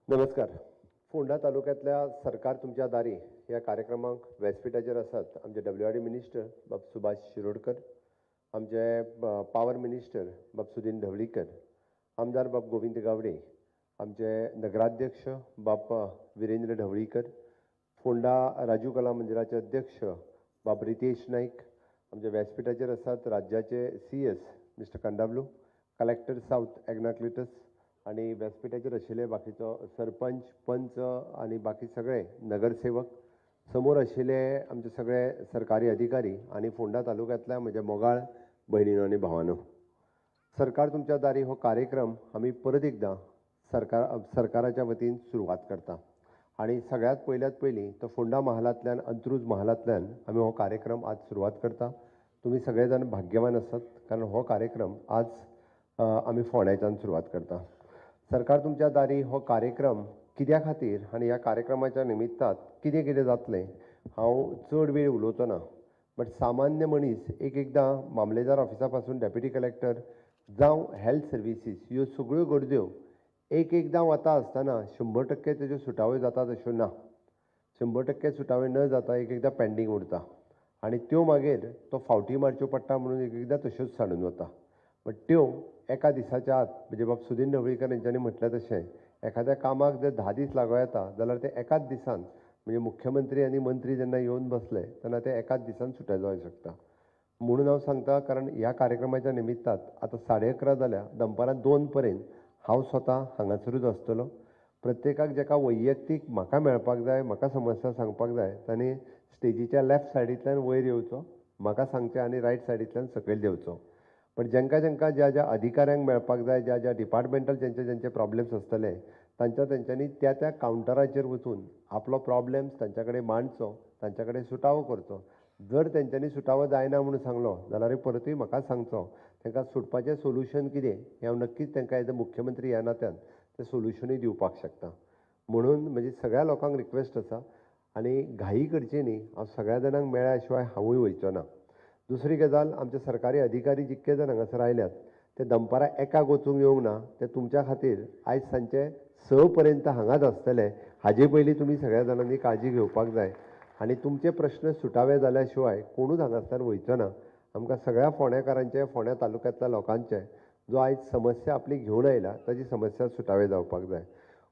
नमस्कार. फोंडा तालुक्यांतल्या सरकार तुमच्या दारी ह्या कार्यक्रमाक व्यासपिठाचेर आसात आमचे डब्ल्यूआरडी मिनिस्टर बाब सुभाष शिरोडकर, आमचे पावर मिनिस्टर बाब सुदीन ढवळीकर, आमदार बाब गोविंद गावडे, आमचे नगराध्यक्ष बाब विरेंद्र ढवळीकर, फोंडा राजू कला मंदिराचे अध्यक्ष बाब रितेश नाईक, आमच्या व्यासपिठाचेर आसात राज्याचे CS mister Kandavlu, collector south Agna Cletus आनी व्यासपिठाचेर आशिल्ले बाकीचो सरपंच, पंच आनी बाकी सगळे नगरसेवक, समोर आशिल्ले आमचे सगळे सरकारी अधिकारी आनी फोंडा तालुक्यांतल्या म्हज्या मोगाळ भयणीनो आनी भावानो, सरकार तुमच्या दारी हो कार्यक्रम आमी परत एकदां सरकाराच्या वतीन सुरवात करता आनी सगळ्यांत पयल्यात पयलीं तो फोंडा महालांतल्यान, अंत्रुज महालांतल्यान आमी हो कार्यक्रम आज सुरवात करता. तुमी सगळे जाण भाग्यवान आसात कारण हो कार्यक्रम आज आमी फोंड्याच्यान सुरवात करता. सरकार तुमच्या दारी हो कार्यक्रम कित्या खातीर आनी ह्या कार्यक्रमाच्या निमित्तात कितें कितें जातलें हांव चड वेळ उलोवचो ना, बट सामान्य मनीस एक एकदां मामलेदार ऑफिसा पासून डेप्युटी कलेक्टर जावं हेल्थ सर्विसीस ह्यो सगळ्यो गरज्यो एक एकदां वता आसतना 100% तेज्यो सुटाव्यो जातात अश्यो ना. 100% सुटावे न जाता एक एकदां पेंडींग उरता आनी त्यो मागीर तो फावटी मारच्यो पडटा म्हणून एक एकदां तश्योच सांडून वता. बट त्यो एका दिसाच्या आत म्हणजे बाब सुदीन ढवळीकर हेंच्यांनी म्हटलें तशें एखाद्या कामाक जर 10 दीस लागूं येता जाल्यार ते एकाच दिसान म्हणजे मुख्यमंत्री आनी मंत्री जेन्ना येवन बसले तेन्ना ते एकाच दिसान सुटे जावंक शकता. म्हणून हांव सांगता कारण ह्या कार्यक्रमाच्या निमित्तात आतां 11:30 जाल्या, दनपारां 2 पर्यंत हांव स्वता हांगासरूच आसतलो. प्रत्येकाक जेका वैयक्तीक म्हाका मेळपाक जाय, म्हाका समस्या सांगपाक जाय तांणी स्टेजीच्या लेफ्ट सायडींतल्यान वयर येवचो, म्हाका सांगचें आनी रायट सायडींतल्यान सकयल देंवचो. पण जेंका जेंका ज्या ज्या अधिकाऱ्यांक मेळपाक जाय, ज्या ज्या डिपार्टमेंटल जेंचे जेंचे प्रॉब्लेम्स आसतले तांच्या तेंच्यांनी त्या त्या कावंटराचेर वचून आपलो प्रॉब्लेम्स तांच्या कडेन मांडचो, तांच्या कडेन सुटावो करचो. जर तेंच्यांनी सुटावो जायना म्हणून सांगलो जाल्यार परतूय म्हाका सांगचो, तांकां सुटपाचें सोल्युशन कितें हें हांव नक्कीच तांकां एज अ मुख्यमंत्री ह्या नात्यान तें सोल्युशनूय दिवपाक शकता. म्हणून म्हजी सगळ्या लोकांक रिक्वेस्ट आसा आनी घाई करची न्ही, हांव सगळ्या जाणांक मेळ्ळ्या शिवाय हांवूय वयचो ना. दुसरी गजाल, आमचे सरकारी अधिकारी जितके जाण हांगासर आयल्यात ते दनपारां 1 वचूंक येवंक ना, ते तुमच्या खातीर आयज सांजचे 6 पर्यंत हांगाच आसतले. हाजे पयलीं तुमी सगळ्या जाणांनी काळजी घेवपाक जाय आनी तुमचे प्रश्न सुटावे जाल्या शिवाय कोणूच हांगासर वयचो ना. आमकां सगळ्या फोंडेकारांचे, फोंड्या तालुक्यांतल्या लोकांचे जो आयज समस्या आपली घेवन आयला ताजी समस्या सुटावे जावपाक जाय.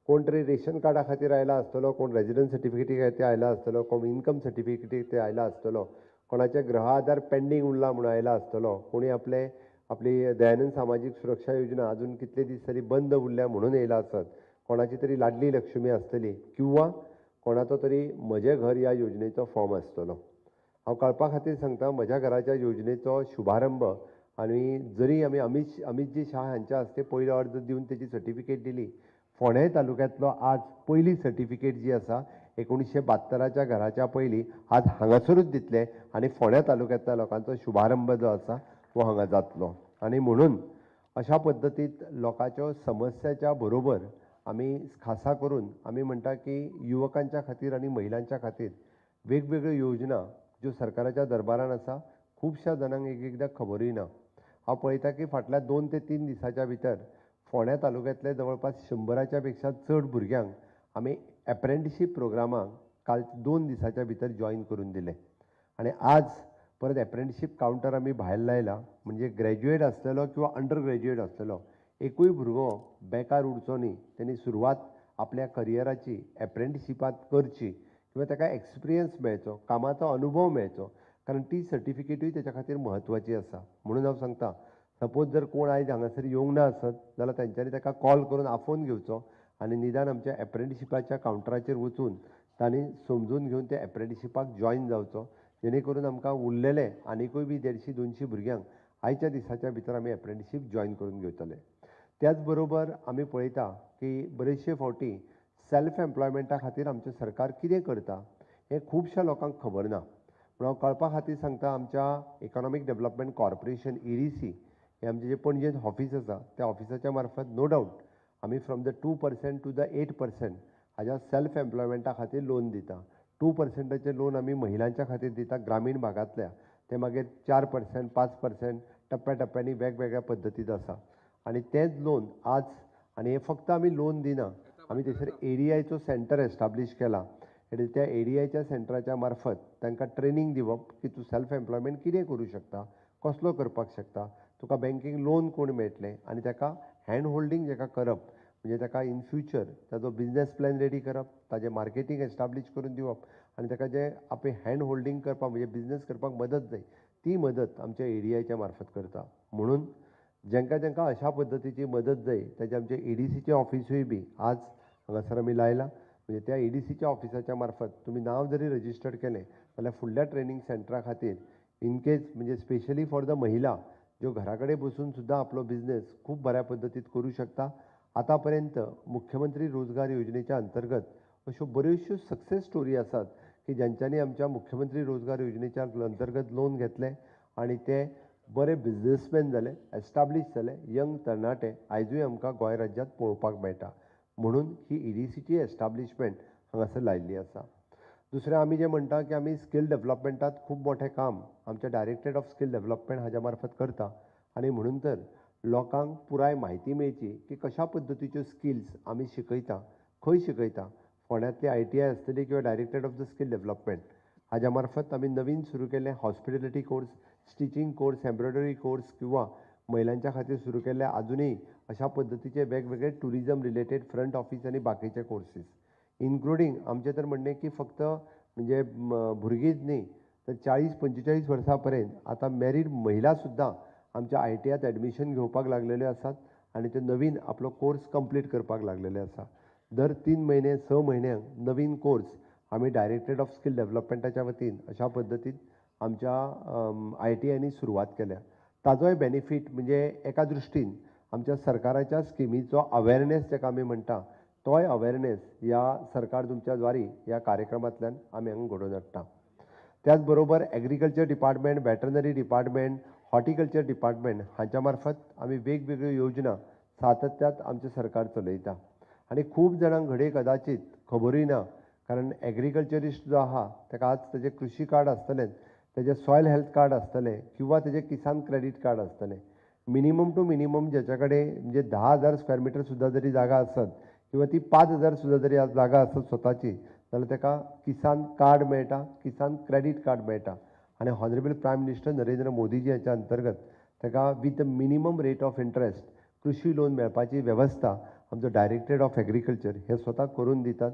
कोण तरी रेशन कार्डा खातीर आयला आसतलो, कोण रेजिडंट सर्टिफिकेटी खातीर आयला आसतलो, कोण इनकम सर्टिफिकेटी खातीर आयला आसतलो, कोणाचे गृह आधार पेंडींग उरला म्हणून आयला आसतलो, कोणी आपले आपली दयानंद सामाजीक सुरक्षा योजना अजून कितले दीस तरी बंद उरल्या म्हणून येयला आसत, कोणाची तरी लाडली लक्ष्मी आसतली किंवा कोणाचो तरी म्हजें घर ह्या योजनेचो फॉर्म आसतलो. हांव कळपा खातीर सांगता, म्हज्या घराच्या योजनेचो शुभारंभ आनी जरी आमी अमितजी शाह हांच्या हस्ते पयलो अर्ज दिवन तेजी सर्टिफिकेट दिली, फोंडें तालुक्यांतलो आज पयली सर्टिफिकेट जी आसा 1972 घराच्या पयलीं आज हांगासरूच दितले आनी फोंड्या तालुक्यांतल्या लोकांचो शुभारंभ जो आसा तो हांगा जातलो. आनी म्हणून अशा पद्दतीत लोकांच्यो समस्याच्या बरोबर आमी खासा करून आमी म्हणटा की युवकांच्या खातीर आनी महिलांच्या खातीर वेगवेगळ्यो योजना ज्यो सरकाराच्या दरबारान आसा खुबश्या जाणांक एक एकदां खबरूय ना. हांव पळयता की फाटल्या 2 ते 3 दिसाच्या भितर फोंड्या तालुक्यांतले जवळपास 100 पेक्षा चड भुरग्यांक आमी एप्रेंटिशीप प्रोग्रामाक काल 2 दिसाच्या भितर जॉयन करून दिले आनी आज परत एप्रेंटिशीप कावंटर आमी भायर लायला. म्हणजे ग्रॅज्युएट आसलेलो किंवा अंडर ग्रॅज्युएट आसलेलो एकूय भुरगो बेकार उरचो न्ही, तेणी सुरवात आपल्या करियराची एप्रेंटिशिपांत करची किंवा ताका एक्सपिरियन्स मेळचो, कामाचो अनुभव मेळचो, कारण ती सर्टिफिकेटूय तेच्या खातीर म्हत्वाची आसा. म्हणून हांव सांगता, सपोज जर कोण आयज हांगासर येवंक ना आसत जाल्यार तेंच्यांनी ताका कॉल करून आफोवन घेवचो आनी निदान आमच्या एप्रेंटिशिपाच्या कावंटराचेर वचून तांणी समजून घेवन ते एप्रेंटिशिपाक जॉयन जावचो, जेणे करून आमकां उरलेले आनिकूय बी 150-200 भुरग्यांक आयच्या दिसाच्या भितर आमी एप्रेंटिशीप जॉयन करून घेवतले. त्याच बरोबर आमी पळयता की बरेचशे फावटी सेल्फ एम्प्लॉयमेंटा खातीर आमचें सरकार कितें करता हें खुबश्या लोकांक खबर ना. पूण हांव कळपा खातीर सांगता, आमच्या इकॉनॉमीक डेव्हलपमेंट कॉर्पोरेशन EDC हें आमचें जें पणजेंत ऑफीस आसा त्या ऑफिसाच्या मार्फत नो डावट आमी from the 2% to the 8% हाज्या सेल्फ एम्प्लॉयमेंटा खातीर लोन दिता. 2%चें लोन आमी महिलांच्या खातीर दिता ग्रामीण भागांतल्या, ते मागीर 4% 5% टप्प्या टप्प्यांनी वेगवेगळ्या पद्दतींत आसा आनी तेंच लोन आज, आनी हें फक्त आमी लोन दिना, आमी थंयसर एडीआयचो सेंटर एस्टाब्लीश केला आनी त्या एडीआयच्या सेंटराच्या मार्फत तांकां ट्रेनींग दिवप की तूं सेल्फ एम्प्लॉयमेंट कितें करूं शकता, कसलो करपाक शकता, तुका बँकींग लोन कोण मेळटलें आनी ताका हँड होल्डींग जेका करप म्हणजे ताका इन फ्युचर ताजो बिजनेस प्लॅन रेडी करप, ताजें मार्केटींग एस्टाब्लीश करून दिवप आनी ताका जें आपलें हँड होल्डींग करपाक म्हणजे बिजनेस करपाक मदत जाय ती मदत आमच्या एडीआयच्या मार्फत करता. म्हणून जेंकां जेंकां अशा पद्दतीची मदत जाय ताजे आमचे एडीसीचे ऑफिसूय बी आज हांगासर आमी लायला. म्हणजे त्या एडीसीच्या ऑफिसाच्या मार्फत तुमी नांव जरी रजिस्टर्ड केलें जाल्यार फुडल्या ट्रेनींग सेंटरा खातीर इनकेज म्हणजे स्पेशली फॉर the महिला ज्यो घरा कडेन बसून सुद्दां आपलो बिजनेस खूब बऱ्या पद्दतीन करूं शकता. आतां पर्यंत मुख्यमंत्री रोजगार योजनेच्या अंतर्गत अश्यो बऱ्योचश्यो सक्सेस स्टोरी आसात की ज्यांच्यांनी आमच्या मुख्यमंत्री रोजगार योजनेच्या अंतर्गत लोन घेतलें आनी ते बरे बिजनेसमॅन जाले, एस्टाब्लीश जाले, यंग तरणाटे आयजूय आमकां गोंय राज्यांत पळोवपाक मेळटा. म्हणून ही ईडीसीची एस्टाब्लिशमेंट हांगासर लायिल्ली आसा. दुसरें आमी जें म्हणटा की आमी स्कील डेवलपमेंटात खूब मोठें काम आमच्या डायरेक्टरेट ऑफ स्कील डेवलपमेंट हाज्या मार्फत करता आनी म्हणून तर लोकांक पुराय म्हायती मेळची की कशा पद्दतीच्यो स्किल्स आमी शिकयता, खंय शिकयता. फोंड्यांतली ITI आसतली किंवा directorate of the skill development हाज्या मार्फत आमी नवीन सुरू केल्लें hospitality course, stitching course, embroidery course किंवा महिलांच्या खातीर सुरू केल्ले आजुनूय अशा पद्दतीचे वेगवेगळे टुरिजम रिलेटेड फ्रंट ऑफीस आनी बाकीचे कोर्सीस इन्क्लुडींग आमचें तर म्हणणें की फक्त म्हणजे भुरगींच न्ही तर 40-45 वर्सां पर्यंत आतां मॅरीड महिला सुद्दां आमच्या ITIत एडमिशन घेवपाक लागलेल्यो आसात आनी त्यो नवीन आपलो कोर्स कंप्लीट करपाक लागलेले आसा. दर 3 म्हयने 6 म्हयन्यांक नवीन कोर्स आमी डायरेक्टरेट ऑफ स्कील डेवलपमेंटाच्या वतीन अशा पद्दतीन आमच्या ITIनी सुरवात केल्या. ताजोय बेनिफीट म्हणजे एका दृश्टीन आमच्या सरकाराच्या स्किमीचो अवेरनेस जाका आमी म्हणटा तोय अवेरनेस ह्या सरकार तुमच्या द्वारी ह्या कार्यक्रमांतल्यान आमी हांगा घडोवन हाडटा. त्याच बरोबर agriculture department, veterinary department, horticulture department हांच्या मार्फत आमी वेगवेगळ्यो योजना सातत्यात आमचें सरकार चलयता आनी खूब जाणांक घडये कदाचीत खबरूय ना, कारण एग्रीकल्चरिस्ट जो आहा ताका आज ताजें कृशी कार्ड आसतलेंच, ताजें सॉयल हेल्थ कार्ड आसतलें किंवा ताजें किसान क्रेडीट कार्ड आसतलें. मिनिमम टू मिनिमम ज्याच्या कडेन म्हणजे 10,000 स्क्वेअर मिटर सुद्दां जरी जागा आसत किंवा ती 5,000 सुद्दां जरी आज जागा आसत स्वताची जाल्यार ताका किसान कार्ड मेळटा, किसान क्रेडीट कार्ड मेळटा आनी honourable prime minister Narendra Modiji हांच्या अंतर्गत ताका with minimum rate of interest कृशी लोन मेळपाची वेवस्था आमचो डायरेक्टरेट ऑफ एग्रीकल्चर हे स्वता करून दितात.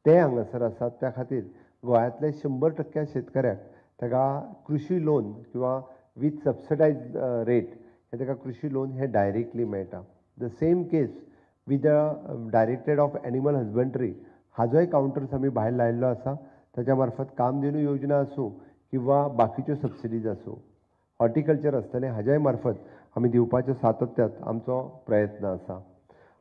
ते हांगासर आसात. त्या खातीर गोंयांतले 100% शेतकऱ्याक ताका कृशी लोन किंवा विथ सबसिडायज रेट हे ताका कृशी लोन हे डायरेक्टली मेळटा. The same case with the directorate of animal husbandry हाजोय counters आमी भायर लायिल्लो आसा. ताच्या मार्फत कामधेनू योजना आसूं किंवा बाकीच्यो सबसिडीज आसूं, हॉर्टिकल्चर आसतलें हाज्याय मार्फत आमी दिवपाचो सातत्यात आमचो प्रयत्न आसा.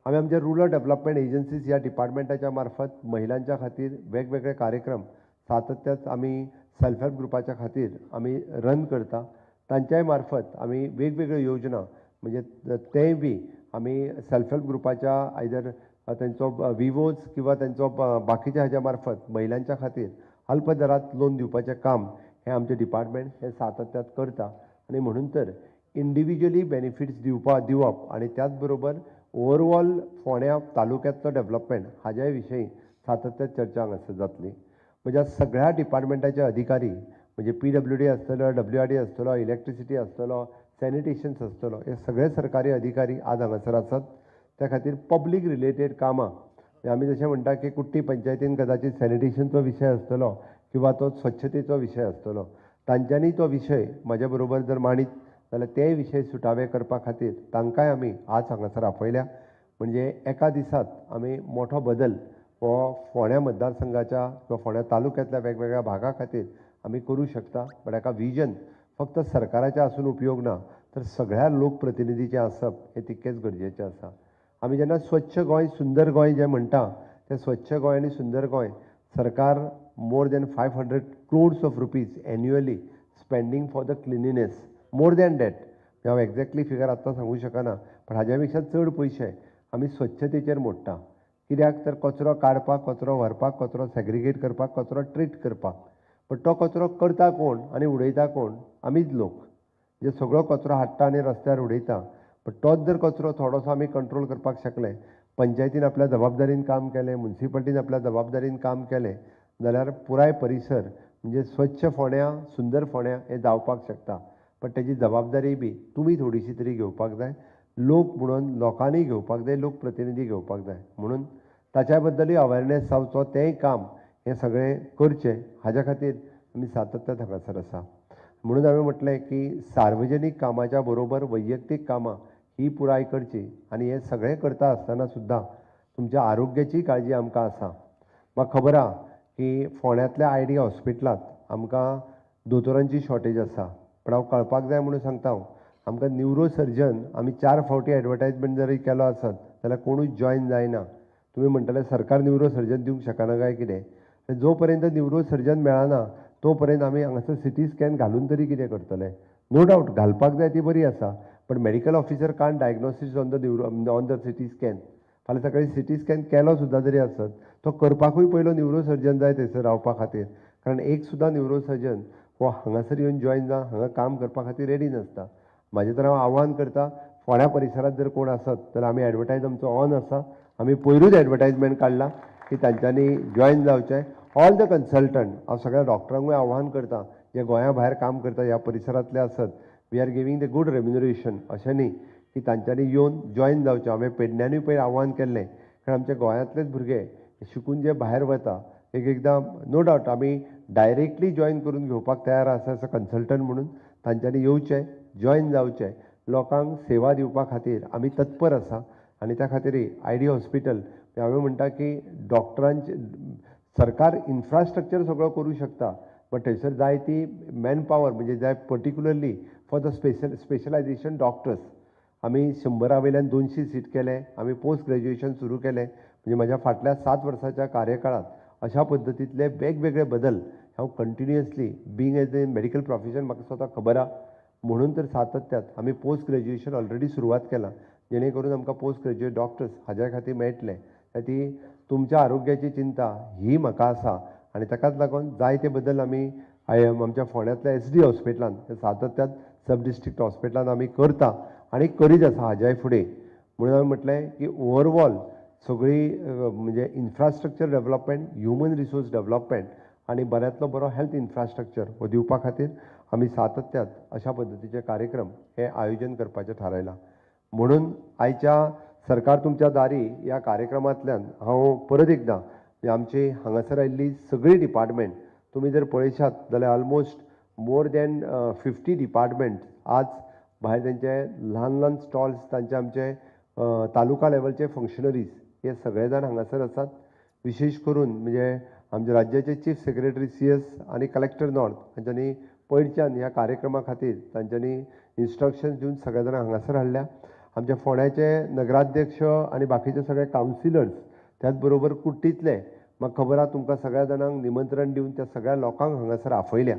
आमी आमच्या रुरल डेवलपमेंट एजन्सीज ह्या डिपार्टमेंटाच्या मार्फत महिलांच्या खातीर वेगवेगळे कार्यक्रम सातत्यात आमी सेल्फ हेल्प ग्रुपाच्या खातीर आमी रन करता. तांच्याय मार्फत आमी वेगवेगळ्यो योजना म्हणजे तेय बी आमी सेल्फ हेल्प ग्रुपाच्या आयदर तांचो विवोज किंवा तांचो बाकीच्या हाज्या मार्फत महिलांच्या खातीर अल्प दरात लोन दिवपाचें काम हें आमचें डिपार्टमेंट हें सातत्यात करता आनी म्हणून तर इंडिविज्युअली बेनिफिट्स दिवप आनी त्याच बरोबर ओवरऑल फोंड्या तालुक्यांतलो डेवलपमेंट हाज्या विशयी सातत्यात चर्चा हांगासर जातली. म्हणजे सगळ्या डिपार्टमेंटाचे अधिकारी म्हणजे PWD आसतलो, WRD आसतलो, इलेक्ट्रिसिटी आसतलो, सॅनिटेशन्स आसतलो, हे सगळे सरकारी अधिकारी आज हांगासर आसात. त्या खातीर पब्लीक रिलेटेड कामां आमी जशें म्हणटा की कुट्टी पंचायतीन कदाचित सॅनिटेशनचो विशय आसतलो किंवा तो स्वच्छतेचो विशय आसतलो, तांच्यांनी तो विशय म्हाज्या बरोबर जर मांडीत जाल्यार ते विशय सुटावे करपा खातीर तांकांय आमी आज हांगासर आपयल्या. म्हणजे एका दिसात आमी मोठो बदल हो फोंड्या मतदारसंघाच्या किंवा फोंड्या तालुक्यांतल्या वेगवेगळ्या भागा खातीर आमी करूं शकता. बट एका विजन फक्त सरकाराचें आसून उपयोग ना, तर सगळ्या लोकप्रतिनिधीचें आसप हें तितकेंच गरजेचें आसा. आमी जेन्ना स्वच्छ गोंय सुंदर गोंय जें म्हणटा तें स्वच्छ गोंय आनी सुंदर गोंय सरकार more than 500 crores of rupees annually spending for the cleanliness, more than that. हांव एक्झॅक्टली फिगर आत्तां सांगूं शकना, पण हाज्या पेक्षा चड पयशे आमी स्वच्छतेचेर मोडटा. कित्याक तर कचरो काडपाक, कचरो व्हरपाक, कचरो सेग्रिगेट करपाक, कचरो ट्रीट करपाक, पण तो कचरो करता कोण आनी उडयता कोण? आमीच लोक जे सगळो कचरो हाडटा आनी रस्त्यार उडयता. पण तोच जर कचरो थोडोसो आमी कंट्रोल करपाक शकले, पंचायतीन आपल्या जबाबदारीन काम केलें, मुन्सिपाल्टीन आपल्या जबाबदारीन काम केलें जाल्यार पुराय परिसर म्हणजे स्वच्छ फोंड्या, सुंदर फोंड्या हें जावपाक शकता. पण तेजी जबाबदारी बी तुमी थोडीशी तरी घेवपाक जाय, लोक म्हणून लोकांनी घेवपाक जाय, लोकप्रतिनिधी घेवपाक जाय. म्हणून ताच्या बद्दलूय अवेरनेस जावचो, तेंय काम हें सगळें करचें, हाज्या खातीर आमी सातत्यान हांगासर आसा. म्हणून हांवें म्हटलें की सार्वजनीक कामाच्या बरोबर वैयक्तीक कामां ही पुराय करची आनी हें सगळें करता आसतना सुद्दां तुमच्या आरोग्याची काळजी आमकां आसा. म्हाका खबर आहा की फोंड्यांतल्या I D हॉस्पिटलांत आमकां दोतोरांची शॉर्टेज आसा, पण हांव कळपाक जाय म्हणून सांगता, हांव आमकां न्युरो सर्जन आमी 4 फावटी एडवर्टायजमेंट जरी केलो आसत जाल्यार कोणूच जॉयन जायना. तुमी म्हणटले सरकार न्युरो सर्जन दिवंक शकना काय कितें? जो पर्यंत न्युरो सर्जन मेळना तो पर्यंत आमी हांगासर सिटी स्कॅन घालून तरी कितें करतले? नो डावट घालपाक जाय ती बरी आसा, पण medical officer can't diagnosis on the neuro on the CT scan. फाल्यां सकाळी सिटी स्कॅन केलो सुद्दां जरी आसत तो करपाकूय पयलो न्युरो सर्जन जाय थंयसर रावपा खातीर, कारण एक सुद्दां न्युरो सर्जन हो हांगासर येवन जॉयन जावन हांगा काम करपा खातीर रेडी नासता. म्हाजें तर हांव आव्हान करता, फोंड्या परिसरांत जर कोण आसत जाल्यार आमी एडवर्टायज आमचो ऑन आसा, आमी पयरूच एडवर्टायजमेंट काडला की तांच्यांनी जॉयन जावचें. ऑल the consultant, हांव सगळ्या डॉक्टरांकूय आव्हान करता जे गोंया भायर काम करता ह्या परिसरांतले आसत, we are giving the good remuneration, अशें न्ही की तांच्यांनी येवन जॉयन जावचें. हांवें पेडण्यानूय पयर आव्हान केल्लें, कारण आमच्या गोंयांतलेच भुरगे शिकून जे भायर वता एक एकदां नो डावट आमी डायरेक्टली जॉयन करून घेवपाक तयार आसा एज अ कन्सल्टंट म्हणून, तांच्यांनी येवचें, जॉयन जावचें, लोकांक सेवा दिवपा खातीर आमी तत्पर आसा. आनी त्या खातीरय I D hospital हांवें म्हणटा की डॉक्टरांचे सरकार इन्फ्रास्ट्रक्चर सगळो करूं शकता, बट थंयसर जाय ती मॅन पावर म्हणजे जाय particularly for the specialisation doctors. आमी 100 वयल्यान 200 सीट केले, आमी पोस्ट ग्रॅज्युएशन सुरू केलें. म्हणजे म्हाज्या फाटल्या 7 वर्साच्या कार्यकाळांत अशा पद्दतींतले वेगवेगळे बदल हांव continuously being as a medical profession म्हाका स्वता खबर आहा, म्हणून तर सातत्यात आमी पोस्ट ग्रॅज्युएशन ऑलरेडी सुरवात केलां, जेणे करून आमकां पोस्ट ग्रॅज्युएट डॉक्टर्स हाज्या खातीर मेळटले. ती तुमच्या आरोग्याची चिंता ही म्हाका आसा आनी ताकाच लागून जायते बदल आमी आमच्या फोंड्यांतल्या एस डी हॉस्पिटलान सातत्यात सब डिस्ट्रिक्ट हॉस्पिटलान आमी करता आनी करीत आसा हाज्याय फुडें. म्हणून हांवें म्हटलें की ओवरऑल सगळी म्हणजे infrastructure development, human resource development आनी बऱ्यांतलो बरो हेल्थ इन्फ्रास्ट्रक्चर हो दिवपा खातीर आमी सातत्यात अशा पद्दतीचे कार्यक्रम हे आयोजन करपाचें थारायलां. म्हणून आयच्या सरकार तुमच्या दारी ह्या कार्यक्रमांतल्यान हांव परत एकदां म्हणजे आमची हांगासर आयिल्ली सगळी डिपार्टमेंट तुमी जर पळयशात जाल्यार ऑलमोस्ट मोर दॅन 50 डिपार्टमेंट आज भायर तेंचे ल्हान ल्हान स्टॉल्स, तांचे आमचे तालुका लेवलचे फंक्शनरीज हे सगळे जाण हांगासर आसात. विशेश करून म्हणजे आमच्या राज्याचे चीफ सेक्रेटरी CS आनी कलेक्टर नॉर्थ हांच्यांनी पयरच्यान ह्या कार्यक्रमा खातीर तांच्यांनी इन्स्ट्रक्शन्स दिवन सगळे जाणां हांगासर हाडल्या. आमच्या फोंड्याचे नगराध्यक्ष आनी बाकीचे सगळे कावन्सिलर्स, त्याच बरोबर कुर्टींतले म्हाका खबर आहा तुमकां सगळ्या जाणांक निमंत्रण दिवन त्या सगळ्या लोकांक हांगासर आफयल्या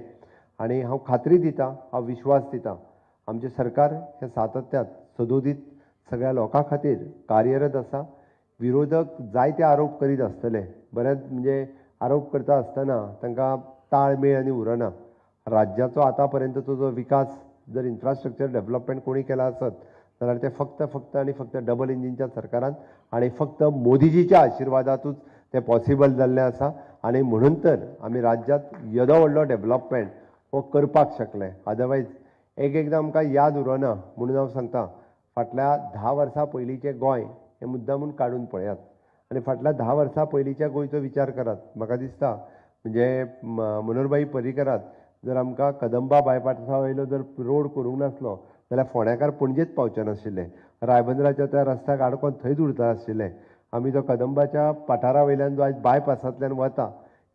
आनी हांव खात्री दिता, हांव विश्वास दिता आमचें सरकार हें सातत्यात सदोदीत सगळ्या लोकां खातीर कार्यरत आसा. विरोधक जायते आरोप करीत आसतले, बऱ्याच म्हणजे आरोप करता आसतना तांकां ताळमेळ आनी उरना. राज्याचो आतां पर्यंतचो जो विकास जर इन्फ्रास्ट्रक्चर डेवलपमेंट कोणी केला आसत जाल्यार तें फक्त फक्त आनी फक्त डबल इंजिनच्या सरकारान आनी फक्त मोदीजीच्या आशिर्वादातूच तें पॉसिबल जाल्लें आसा. आनी म्हणून तर आमी राज्यांत येदो व्हडलो डेवलपमेंट हो करपाक शकले. अदरवायज एक एकदां आमकां याद उरना. म्हणून हांव सांगता फाटल्या 10 वर्सां पयलींचें गोंय हें मुद्दामून काडून पळयात आनी फाटल्या 10 वर्सां पयलींच्या गोंयचो विचार करात. म्हाका दिसता म्हणजे मनोहरभाई पर्रीकरात जर आमकां कदंबा बायपासा वयलो जर रोड करूंक नासलो जाल्यार फोंड्याकार पणजेच पावचे नाशिल्ले, रायबंदराच्या त्या रस्त्याक आडकोन थंयच उरता आशिल्ले. आमी जो कदंबाच्या पठारा वयल्यान जो आयज बायपासांतल्यान वता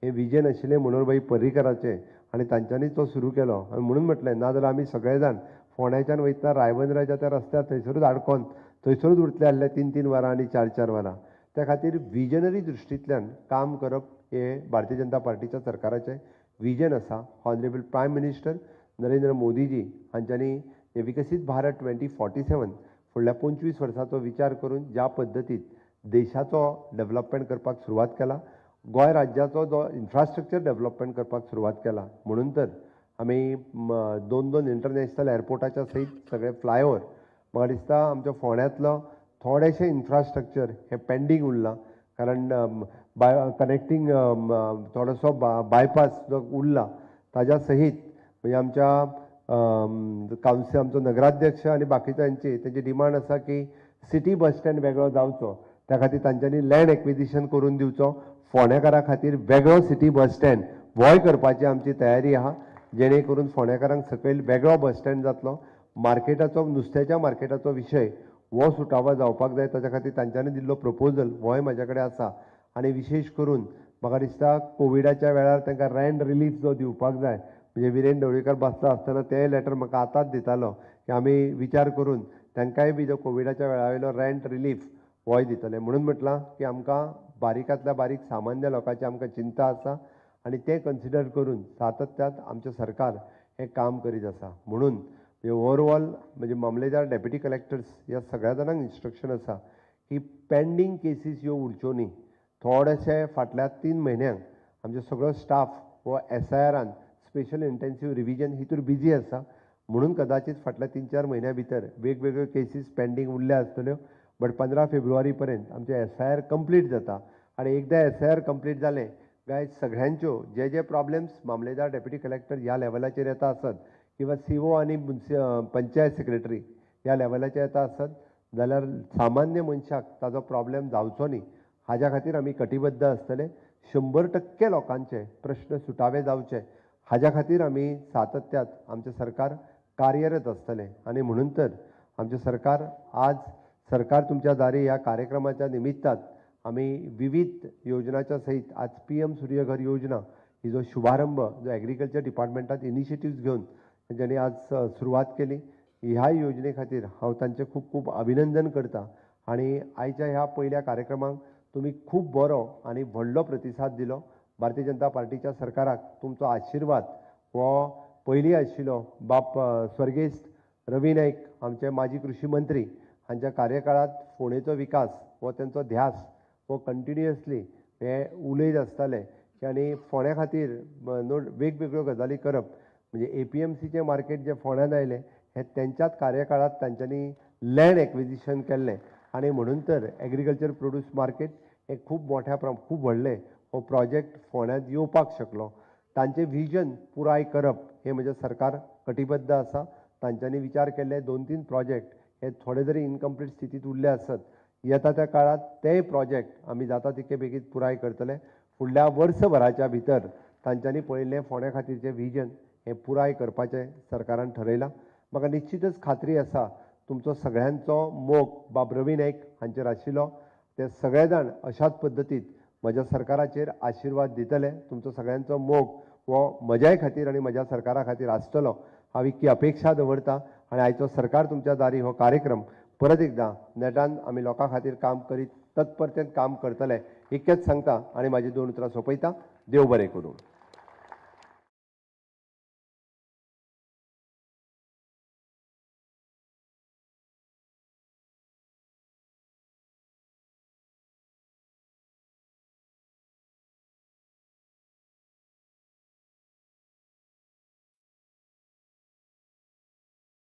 हें विजन आशिल्लें मनोहरभाई पर्रीकराचें आनी तांच्यांनीच तो सुरू केलो. आनी म्हणून म्हटलें ना जाल्यार आमी सगळे जाण फोंड्याच्यान वयतना रायबंदराच्या त्या रस्त्यार थंयसरूच आडकोन थंयसरूच उरतले आसले 3-3 वरां आनी 4-4 वरां. त्या खातीर विजनरी दृश्टींतल्यान काम करप हें भारतीय जनता पार्टीच्या सरकाराचें विजन आसा. Honourable prime minister Narendra Modiji हांच्यांनी हे विकसीत भारत 2047 फुडल्या 25 वर्साचो विचार करून ज्या पद्दतीत देशाचो डेवलपमेंट करपाक सुरवात केला, गोंय राज्याचो जो इन्फ्रास्ट्रक्चर डेवलपमेंट करपाक सुरवात केला, म्हणून तर आमी 2-2 इंटरनॅशनल एअरपोर्टाच्या सयत सगळे फ्लायओवर म्हाका दिसता आमच्या फोंड्यांतलो थोडेशें इन्फ्रास्ट्रक्चर हें पेंडींग उरलां, कारण बाय कनेक्टींग थोडोसो बायपास जो उरला ताज्या सहीत म्हणजे आमच्या कावन्सिल आमचो नगराध्यक्ष आनी बाकीच्यांची तेंची डिमांड आसा की सिटी बस स्टँड वेगळो जावचो, त्या खातीर तांच्यांनी लँड एक्विजिशन करून दिवचो. फोंडेकारां खातीर वेगळो सिटी बस स्टँड होय करपाची आमची तयारी आहा, जेणे करून फोंडेकारांक सकयल वेगळो बस स्टँड जातलो. मार्केटाचो, नुस्त्याच्या मार्केटाचो विशय हो सुटावो जावपाक जाय, ताच्या खातीर तांच्यांनी दिल्लो प्रपोजल होय म्हाज्या कडेन आसा. आनी विशेश करून म्हाका दिसता कोविडाच्या वेळार तांकां रेंट रिलीफ जो दिवपाक जाय, म्हणजे विरेन ढवळीकर बसता आसतना तेय लेटर म्हाका आतांच दितालो की आमी विचार करून तांकांय बी जो कोविडाच्या वेळा वयलो रेंट रिलीफ होय दितले. म्हणून म्हटलां की आमकां बारीकांतल्या बारीक सामान्य लोकांची आमकां चिंता आसा आनी तें कन्सिडर करून सातत्यात आमचें सरकार हें काम करीत आसा. म्हणून म्हणजे ओवरऑल म्हणजे मामलेदार, डेप्युटी कलेक्टर्स ह्या सगळ्या जाणांक इन्स्ट्रक्शन आसा की पेंडींग केसीस ह्यो उरच्यो न्ही. थोडेशे फाटल्या 3 म्हयन्यांक आमचो सगळो स्टाफ हो एसआयआरान स्पेशल इंटेन्सीव रिविजन हितूर बिजी आसा, म्हणून कदाचित फाटल्या 3-4 म्हयन्या भितर वेगवेगळ्यो केसीस पेंडींग उरल्या आसतल्यो. बट 15 फेब्रुवारी पर्यंत आमचें एसआयआर कंप्लीट जाता आनी एकदां एसआयआर कंप्लीट जालें काय सगळ्यांच्यो जे जे प्रॉब्लेम्स मामलेदार, डेप्युटी कलेक्टर ह्या लेवलाचेर येता आसत किंवा सीओ आनी पंचायत सेक्रेटरी ह्या लेवलाचेर येता आसत जाल्यार सामान्य मनशाक ताजो प्रॉब्लेम जावचो न्ही हाज्या खातीर आमी कटिबद्ध आसतले. 100% लोकांचे प्रश्न सुटावे जावचे हाज्या खातीर आमी सातत्यात आमचें सरकार कार्यरत आसतलें. आनी म्हणून तर आमचें सरकार आज सरकार तुमच्या दारी ह्या कार्यक्रमाच्या निमित्तान आमी विविध योजनाच्या सहित आज PM Surya Ghar योजना ही जो शुभारंभ जो एग्रीकल्चर डिपार्टमेंटात इनिशिएटिव्स घेवन तेंच्यांनी आज सुरवात केली, ह्या योजने खातीर हांव तांचें खूब खूब अभिनंदन करता. आनी आयच्या ह्या पयल्या कार्यक्रमाक तुमी खूब बरो आनी व्हडलो प्रतिसाद दिलो. भारतीय जनता पार्टीच्या सरकाराक तुमचो आशिर्वाद हो पयलीं आशिल्लो. बाप स्वर्गेस्त रवी नायक आमचे माजी कृशी मंत्री हांच्या कार्यकाळांत फोंडेचो विकास हो तेंचो ध्यास हो कंटिन्युअसली हे उलयत आसताले की आनी फोंड्या खातीर वेगवेगळ्यो गजाली करप, म्हणजे एपीएमसीचें मार्केट जें फोंड्यान आयलें हें तेंच्याच कार्यकाळांत तांच्यांनी लँड एक्विजिशन केल्लें आनी म्हणून तर एग्रीकल्चर प्रोड्यूस मार्केट हें खूब मोठ्या खूब व्हडलें हो प्रोजेक्ट फोंड्यांत येवपाक शकलो. तांचें विजन पुराय करप हें म्हजें सरकार कटिबद्ध आसा. तांच्यांनी विचार केल्ले 2-3 प्रोजेक्ट हे थोडे जरी इनकम्प्लीट स्थितींत उरले आसत, येता त्या काळांत तेय प्रोजेक्ट आमी जाता तितके बेगीन पुराय करतले. फुडल्या वर्सभराच्या भितर तांच्यांनी पळयल्लें फोंड्या खातीरचें विजन हें पुराय करपाचें सरकारान ठरयलां. म्हाका निश्चितच खात्री आसा तुमचो सगळ्यांचो मोग बाब रवी नायक हांचेर आशिल्लो, ते सगळे जाण अशाच पद्दतीन म्हज्या सरकाराचेर आशिर्वाद दितले. तुमचो सगळ्यांचो मोग हो म्हज्याय खातीर आनी म्हज्या सरकारा खातीर आसतलो हांव इतकी अपेक्षा दवरता. आनी आयचो सरकार तुमच्या दारी हो कार्यक्रम परत एकदां नेटान आमी लोकां खातीर काम करीत तत्परतेन काम करतले इतकेंच सांगता आनी म्हाजी 2 उतरां सोंपयता. देव बरें करूं.